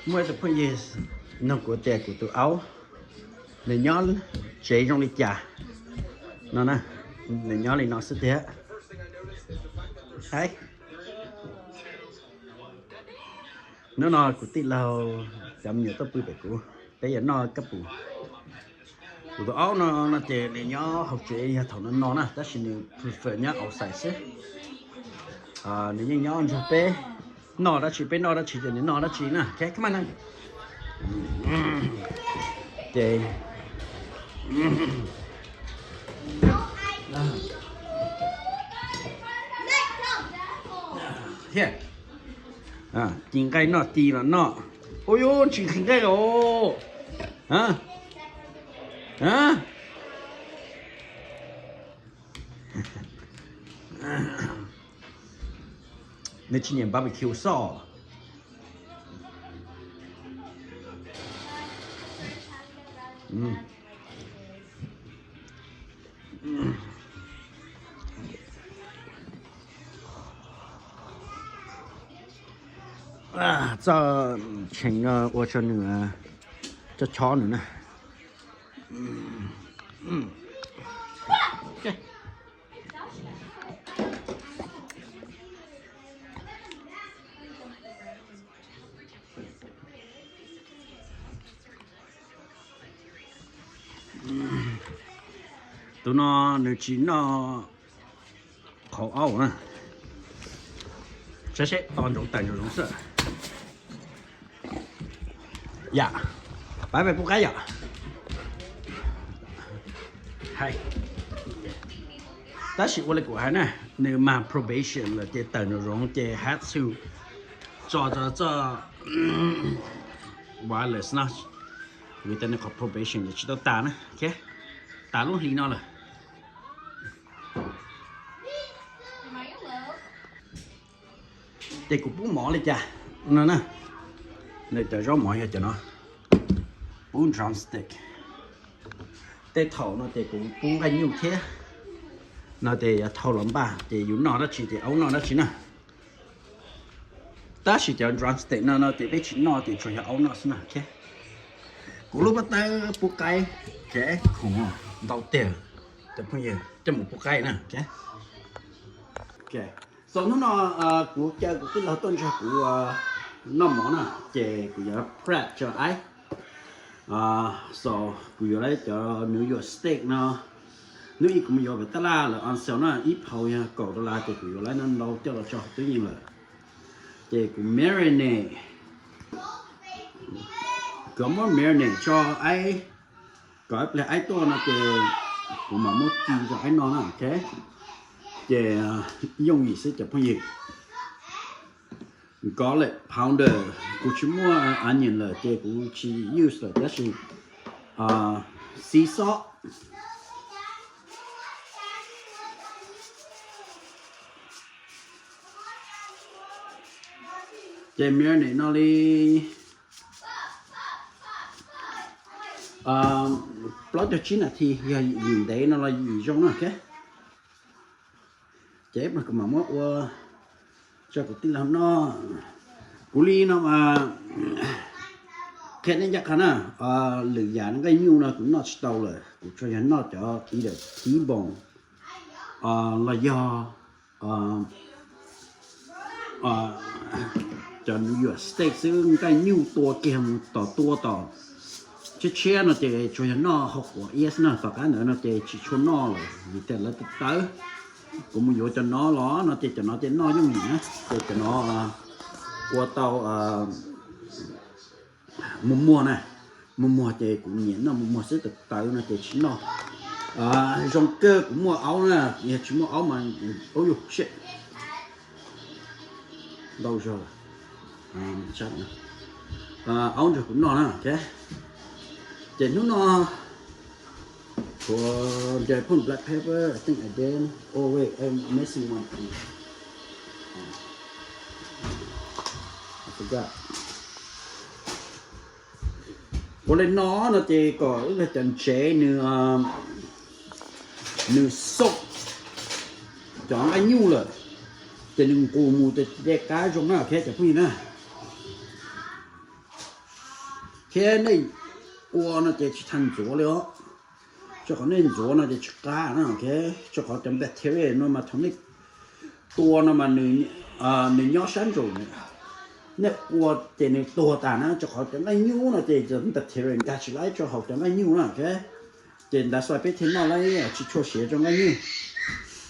Muaj ib tug phooj ywg nug kuv tias kuv tus aub nws nyob tsev zoo li cas no na, nws nyob li no xwb tiag. Hais, hnub no kuv tij laug cov me nyuam tuaj pw pem kuv, peb yuav noj kab pus. Kuv tus aub no no ces nws nyob hauv tsev yog thaum no no na, tab sis nws prefer nyob outside xwb. Nws yeej nyob nrog peb noj dab tsi, peb noj dab tsi ces nws noj dab tsi na. Ces ci nqaij noj, ci los noj. Ua yuav tsis nqhis nqaij os. Nws tsis nyiam barbecue sauce. Txoj tshee no ua rau nws, txoj chob nws na. Tus no nws tsis noj qhauv aub na. Saib seb to ntsoov tawm ntsoov zoov xwb. Yam, pab peb pub qaib yom. Hais, tab sis ua li kuv hais na, nws mag probation lawm ces tawm ntsoov zoov ces has to tso tso txoj wireless no, vim tias nws qhov probation ces tsis tau tas na. Tas lub hli no lawm. Ces kuv pub mov li cas no na, nws cov zaub mov yog cov no, pub drumstick. Tej thaum no ces kuv pub nqaij nyuj thiab, no ces yuav thau los npaj ces yus noj dab tsi ces aub noj dab tsi na. Tab sis cov drumstick no no ces peb tsis noj ces tsuas yog aub noj xwb na. Kuv lub pab tawb pub qaib, khoom ntau tiag, cov phooj ywg coj mus pub qaib na. So hnub no kuv caw kuv tij laug tuaj nrog kuv noj mov na, ces kuv yuav prep cov aib. So kuv yuav lawv cov New York steak no, hnub ib kuv mus yuav pem tab laj lawm on sale na, ib phau yog kaum dollar ces kuv yuav lawv no ntau coj los tso twb yeej lawm. Ces kuv marinate, kuv muab marinate tso aib, kom ib pliag aib tuaj no ces kuv mam muab ci rau aib no na. Ces yooj yim xwb cov phooj ywg. Garlic powder, kuv tsis muaj onion lawm ces kuv tsis use lawm, tab sis sea salt. Ces marinate no li plaub caug tsib nas this, yog yim ntev no los yim zoo na. Ces kuv mam muab ua tso kuv tij laug noj. Kuv li no mas qhia nej ncaj qha na, lwm yam nqaij nyuj no kuv noj tsis tau lawm, kuv tsuas yog noj cov either T-bone los yog cov New York steak xwb, nqaij nyuj tua kiag mus tom tua tom tshiab tshiab no ces tsuas yog noj hauv quav iab xwb na. Tom qab ntawd no ces tsis tshua noj lawm vim tias lawv tawv tawv. Kuv mus yuav cov no los no ces cov no ces noj yooj yim na, ces cov no ua tau muag muag na, muag muag ces kuv nyiam noj muag muag xwb, tawv tawv no ces tsis noj. Zoo kawg kuv muaj aub na, yog tsis muaj aub mas, ub yuj shit, ntau zog lawm. Aub nrog kuv noj na. Ces hnub no kuv ncaim phooj black pepper, I think I did. Oh wait, I'm missing one thing. I forgot. Ua li no no ces kom wb cov ntsev nws, nws soak cov nqaij nyuj lawm, ces nws nqus mus ces de qab zoo na, ok cov phooj ywg na. Thiab nej ua no ces tsis tas ntxuav li os. Rau qhov nej ntxuav no ces tsis qab na, ok. Rau qhov cov bacteria no mas thaum nej tua no mas nws nyob sab nraum, nej ua ces nws tuag tas na, rau qhov cov nqaij nyuj no ces cov bacteria nkag tsis laib rau hauv cov nqaij nyuj na, ok. Ces ntawd xwb peb thiaj noj laib tsis tshua siav rau nqaij nyuj.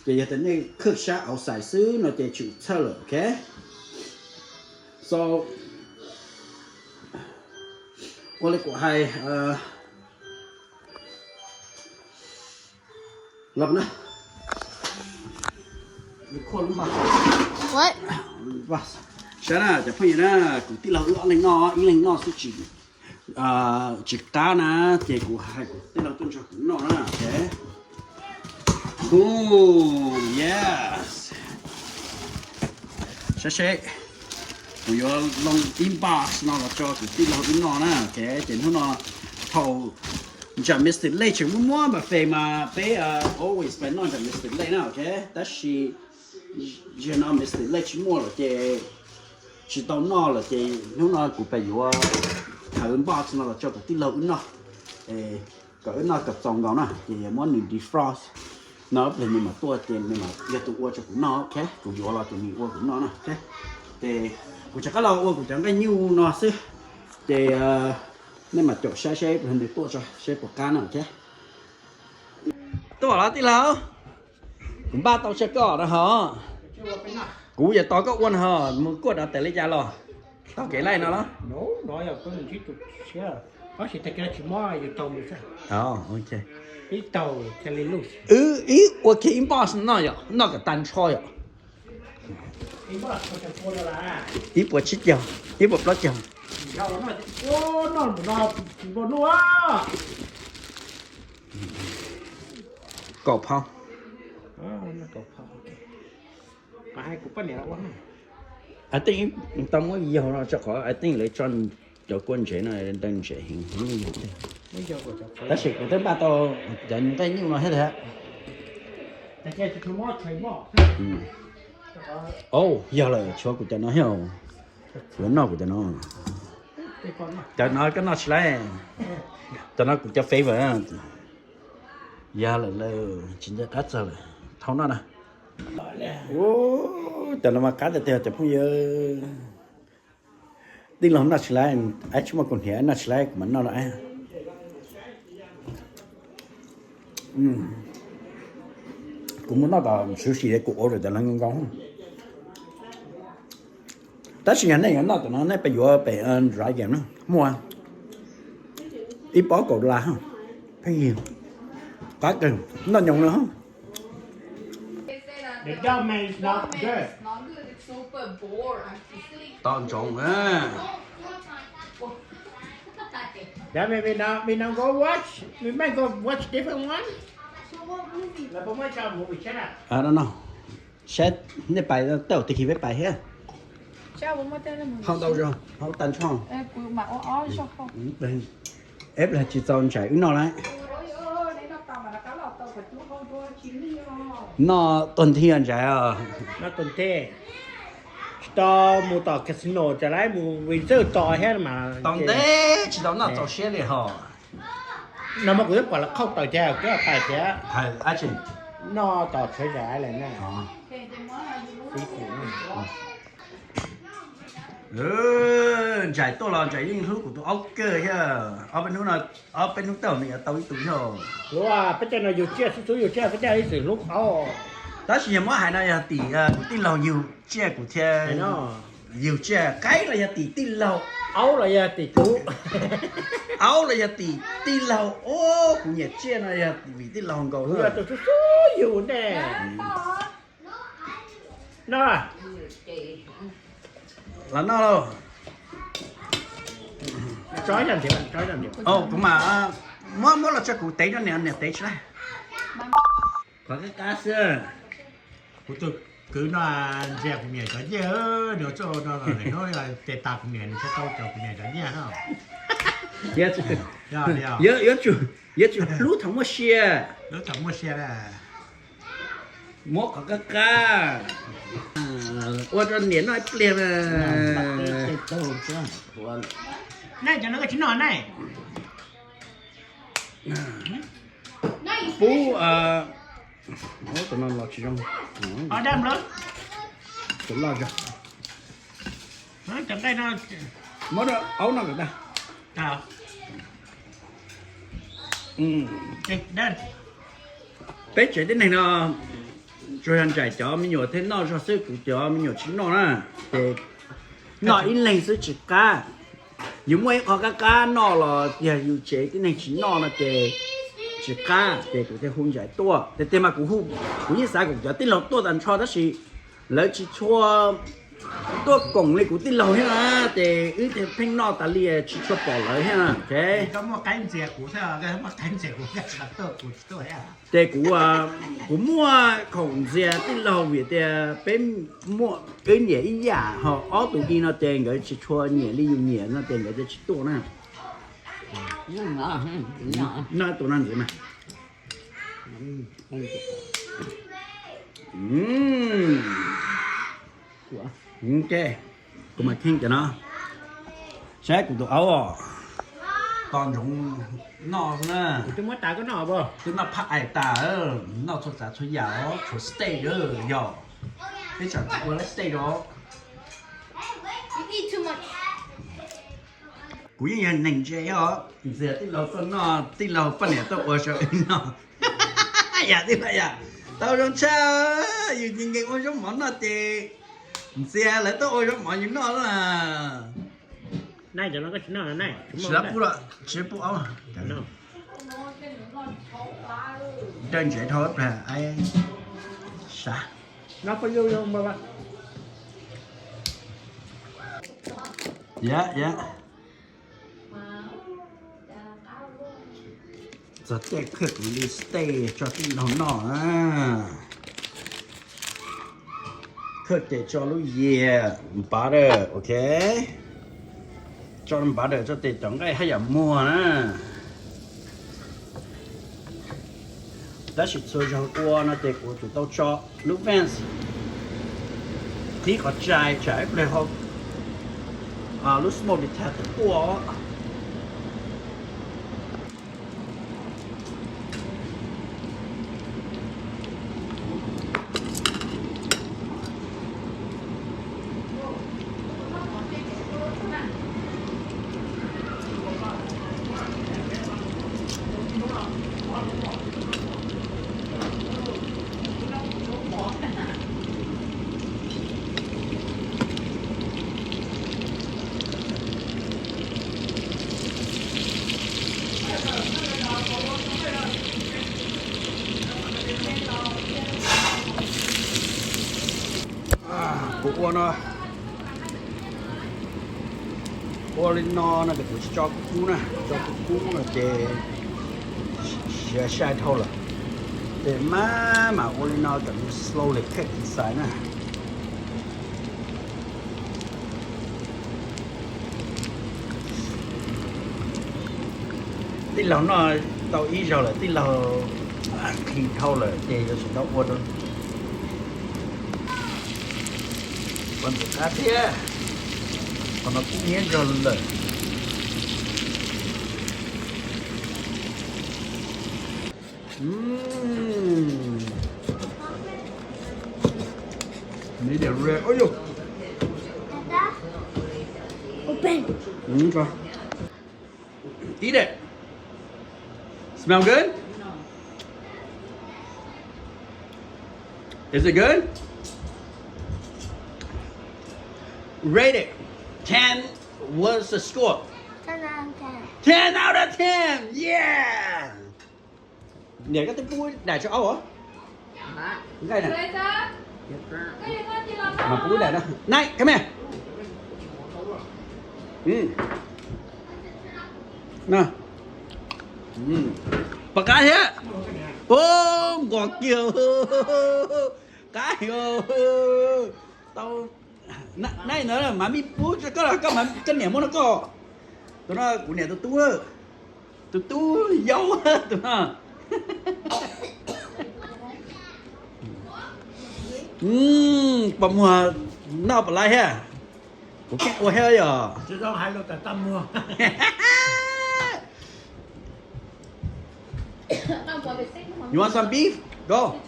Ces yog tias nej khawb sab outside xwb no ces tsis txhawj lawm, ok. So, ua li kuv hais, los na. Saib na cov phooj ywg na, kuv tij laug wb ob leeg noj, ib leeg noj xwb tsis, tsis qab na, ces kuv hais kuv tij laug tuaj nrog kuv noj na, ok. Cool, yes. Saib seb, kuv yuav load ib box no los rau kuv tij laug wb noj na, ok. Ces hnub no thaum nram Mystic Lake tseem muaj muaj buffet mas peb always pais noj nram Mystic Lake na, ok. Tab sis zaum no Mystic Lake tsis muaj lawm ces tsis tau noj lawm ces hnub no kuv pais yuav thawv box no los rau kuv tij laug wb noj, kom wb noj kom txaus nkaus na ces yuav muab nws defrost no, ib pliag nws mam tuaj ces nws mam yog tus ua rau kuv noj, ok. Kuv yuav los ces nws ua kuv noj na, ok. Ces kuv rov qab los ua kuv cov nqaij nyuj no xwb, ces nej mam caum saib seb ib pliag nws tuaj tso seb puas qab na, ok. Tuaj los tij laug, kuv npaj tau tsawg koj no hos. Kuv yuav tos koj ua no hos, mus kuaj rov tes li cas los? Taug kev laij no los? Wb ib ua kiag ib box noj yom, noj kom tag nrho yom. Ib puas tsib caug, ib puas plaub caug. Kaum phau. I think tau muab yaug no rau qhov I think lawv tso cov kua ntsev no ntau ntsev heev. Tab sis kuv twb npaj tau cov nqaij nyuj no thiab tiag. O, yog lawm, tshuav kuv cov no thiab. Kuv noj kuv cov no. Cov no koj noj tsis laib. Cov no kuv cov favorite. Yog lawm, tsis nco qab txog lawm, thauj noj na. Cov no mas qab tiag tiag cov phooj ywg. Tij laug noj tsis laib, ab tsis muaj kaus hniav noj tsis laib kuv mam noj no. Kuv mus noj tom sushi kuv order cov no nkaus. Tab sis yog nej yuav noj cov no nej pes yuav pem Dragon na, muaj ib pob kaum dollar, pheej yig, qab kawg, noj nyoos na. Tom ntsoov. Saib nej pais tej zaum twg khi peb pais thiab. Hau ntau zog, hau tag nrho. Eb, tsis txaus ntsais wb noj lawm. Noj tuag nthi ntshai os. Tsis tau mus tom casino tas lawm, mus resort tom thiab mas. Tau ntev tsis tau noj txaus siab li hos. No mas kuv twb pom lawv qhauj taws thiab, kuv pais thiab. Noj tom Treasure Island na. Ntsais tuaj los Ntsais yeej hlub kuv tus aub kawg thiab. Ob peb hnub, ob peb hnub tawm nws yuav tau ib tug thiab. Hlub, peb tej no yug tsiaj xub xub yug tsiaj, peb tej ib txwm hlub aub. Tab sis yog muab hais no yog tim kuv tij laug yug tsiaj kuv thiab. Yug tsiaj qaib los yog tim tij laug, aub los yog tim kuv, aub los yog tim tij laug. Kuv nyiam tsiaj no yog vim tij laug nkaus. Kuv yog tus xub xub yug ne. No los noj lauj. Kuv mam muab, muab los tso kuv tev rau niam, niam tev tsis laib. Qhov qab qab xwb. Kuv tus kwv no ntsia kuv niam cov nyiaj, nws ua txuj no, hnub tes tas kuv niam nws thiaj tau cov kuv niam cov nyiaj no. Yuav tsum hlub thaum muaj sia. Hlub thaum muaj sia. Muab qhov qab qab ua rau niam noj ib pliag na. Pub, tus no los tsis zoo. Tus loj zog. Muab rau aub noj kom tag. Peb tsev tib neeg no tsuas yog nraim cov me nyuam thiaj noj zog xwb, kuv cov me nyuam tsis noj na. Ces noj ib leeg xwb tsis qab. Yus muaj ib qho qab qab noj los yog yus tsev tib neeg tsis noj no ces tsis qab, ces kuv thiaj hu Ntsais tuaj. Tiag tiag mas kuv hu, kuv yeej xav kom cov tij laug tuaj tag nrho tab sis lawv tsis tshua tuaj koom li kuv tij laug thiab na, ces wb thiaj pheej noj tas li tsis tshua pom lawv thiab na. Ces kuv, kuv muaj khoom ntxias tij laug vim tias peb muaj, wb nyiam ib yam, ho ob tug i no ces nkawd tsis tshua nyiam li yus nyiam no ces nkawd thiaj tsis tuaj na. Noj tus no ntxiv mas. Ok, kuv mam kheej cov no. Saib kuv tus aub os, tos ntsoov noj xwb na. Twb noj phaj ais tas, noj txhua tsav txhua yam os, tshuav steak, yog peb tsam ua lawv steak os. Kuv yeej yog neeg ntse os, ntxias tij laug tuaj noj, tij laug poj niam tuaj ua rau wb noj. Yam tij laug yam, tau zoo tshaj, yus nkees nkees ua zaub mov noj ces ntxias lawv tuaj ua zaub mov yus noj na. Tsis pub, tsis pub aub. Dawb ntsev dhau plag, sav. Txog caij khawb kuv li steak tso tij laug noj na. Khawb ces tso lub yias butter, ok. Tso butter tso tes cov nqaij haj yam muag na. Tab sis txhua zaug ua no ces kuv tsum tau tso lub vent qhib qhov tsai tsam ib pliag ho lub smoke detector quaj. Kuv ua no, ua li no no ces kuv tsis tso kub kub na, tso kub kub no ces siav sai dhau lawm. Ces maj mam ua li no kom nws slowly cook inside na. Tij laug noj tau ib zaug lawm, tij laug nqhis dhau lawm ces yuav tsum tau ua rau ua ntxim qab thiab. Qhov no kub hnyiab zog lawm. Medium rare. Ôi dồi. Open. Mm, cho. Eat it. Smell good? Is it good? Rate it. Ten, what's the score? Ten out of ten. Ten out of ten. Yeah. Niam, koj twb pub daim rau aub os. Nqaij na. Mas pub daim no. Nai, come here. Pom qab thiab. Ub, nqos kiag. Qab heev. Tau, nai no mas mij pub rau koj los koj, koj niam muab rau koj. Tus no kuv niam tus tub, tus tub yau tus no. Pos muag noj pos laib thiab. Kuv keej ua thiab yom. You want some beef? Go.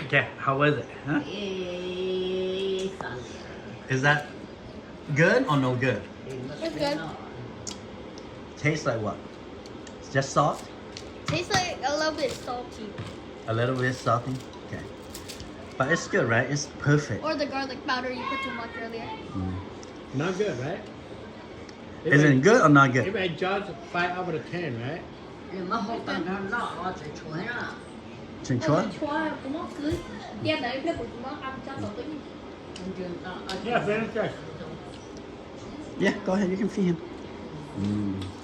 Okay, how was it? Huh? Is that good or no good? It's good. Tastes like what? Just salt? Tastes like a little bit salty. A little bit salty? Okay. But it's good, right? It's perfect. Or the garlic powder you put too much earlier. Mm. Not good, right? Is it good or not good? If I judge five out of ten, right? Tseem tshuav? Yeah, finish this. Yeah, go ahead, you can feed him. Mm.